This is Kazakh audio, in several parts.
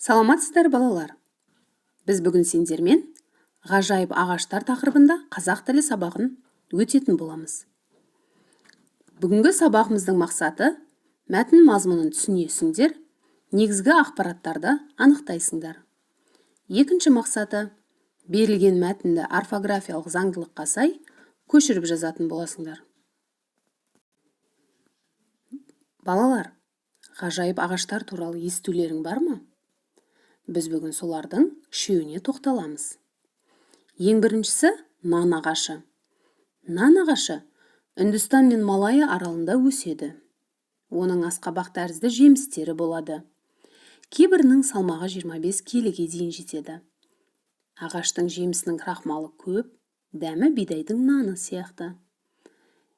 Саламатсыздар, балалар! Біз бүгін сендермен ғажайып ағаштар тақырыбында қазақ тілі сабағын өтетін боламыз. Бүгінгі сабағымыздың мақсаты: мәтін мазмұнын түсінесіңдер, негізгі ақпараттарды анықтайсыңдар. Екінші мақсаты: берілген мәтінді орфографиялық заңдылыққа сай көшіріп жазатын боласыңдар. Балалар, ғажайып ағаштар туралы естулерің бар ма? Біз бүгін солардың үшеуіне тоқталамыз. Ең біріншісі – нан ағашы. Нан ағашы Үндістан мен Малайя аралында өседі. Оның асқабақ тәрізді жемістері болады. Кейбірінің салмағы 25 келіге дейін жетеді. Ағаштың жемісінің крахмалы көп, дәмі бидайдың наны сияқты.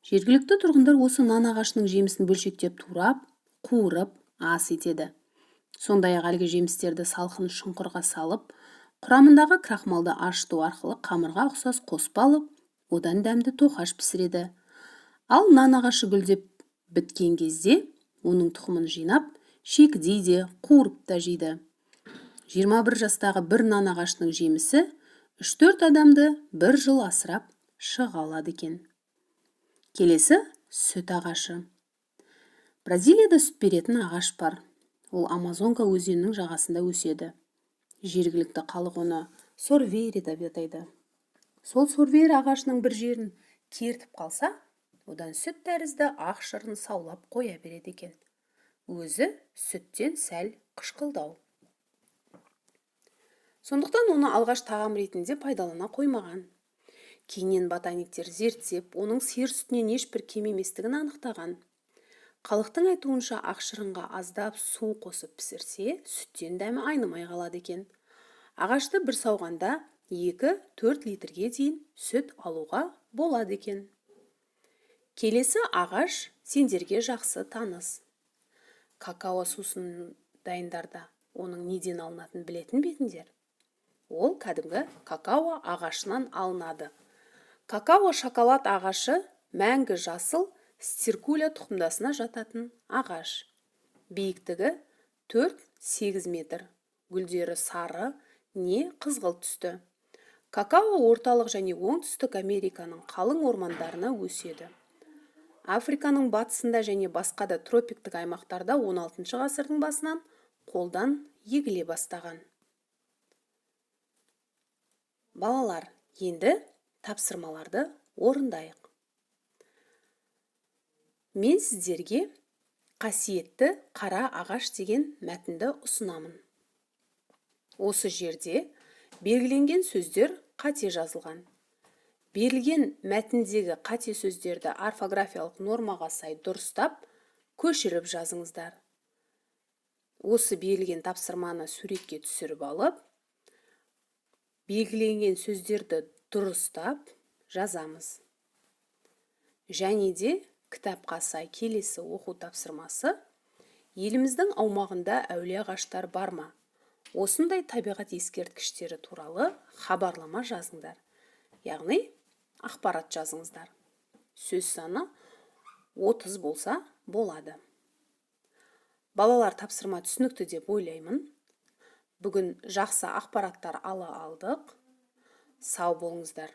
Жергілікті тұрғындар осы нан ағашының жемісін бөлшектеп турап, қуырып, ас етеді. Сондай-ақ әлгі жемістерді салқын шұңқырға салып, құрамындағы крахмалды ашыту арқылы қамырға ұқсас қоспа алып, одан дәмді тоқаш пісіреді. Ал нан ағашы гүлдеп біткен кезде оның тұқымын жинап, шикідей де, қуырып та жейді. 21 жастағы бір нан ағашының жемісі 3-4 адамды бір жыл асырап шыға алады екен. Келесі – сүт ағашы. Бразилияда сүт беретін ағаш бар. Ол Амазонка өзенінің жағасында өседі. Жергілікті халық оны сорвейра деп атайды. Сол сорвейра ағашының бір жерін кертіп қалса, одан сүт тәрізді ақ шырын саулап қоя береді екен. Өзі сүттен сәл қышқылдау. Сондықтан оны алғаш тағам ретінде пайдалана қоймаған. Кейіннен ботаниктер зерттеп, оның сиыр сүтінен ешбір кем еместігін анықтаған. Халықтың айтуынша, ақ шырынға аздап су қосып пісірсе, сүттен дәмі айнымай қалады екен. Ағашты бір сауғанда 2-4 литрге дейін сүт алуға болады екен. Келесі ағаш сендерге жақсы таныс. Какао сусын дайындарда оның неден алынатынын білетін бе едіңдер? Ол кәдімгі какао ағашынан алынады. Какао шоколад ағашы – мәңгі жасыл стеркуля тұқымдасына жататын ағаш. Биіктігі 4-8 метр, гүлдері сары не қызғылт түсті. Какао Орталық және Оңтүстік Американың қалың ормандарына өседі. Африканың батысында және басқа да тропиктік аймақтарда 16 ғасырдың басынан қолдан егіле бастаған. Балалар, енді тапсырмаларды орындайық. Мен сіздерге «Қасиетті қара ағаш» деген мәтінді ұсынамын. Осы жерде белгіленген сөздер қате жазылған. Берілген мәтіндегі қате сөздерді орфографиялық нормаға сай дұрыстап көшіріп жазыңыздар. Осы берілген тапсырманы суретке түсіріп алып, белгіленген сөздерді дұрыстап жазамыз. Және де кітапқа сай келесі оқу тапсырмасы: еліміздің аумағында әулие ағаштар бар ма? Осындай табиғат ескерткіштері туралы хабарлама жазыңдар, яғни ақпарат жазыңыздар. Сөз саны 30 болса болады. Балалар, тапсырма түсінікті деп ойлаймын. Бүгін жақсы ақпараттар ала алдық. Сау болыңыздар!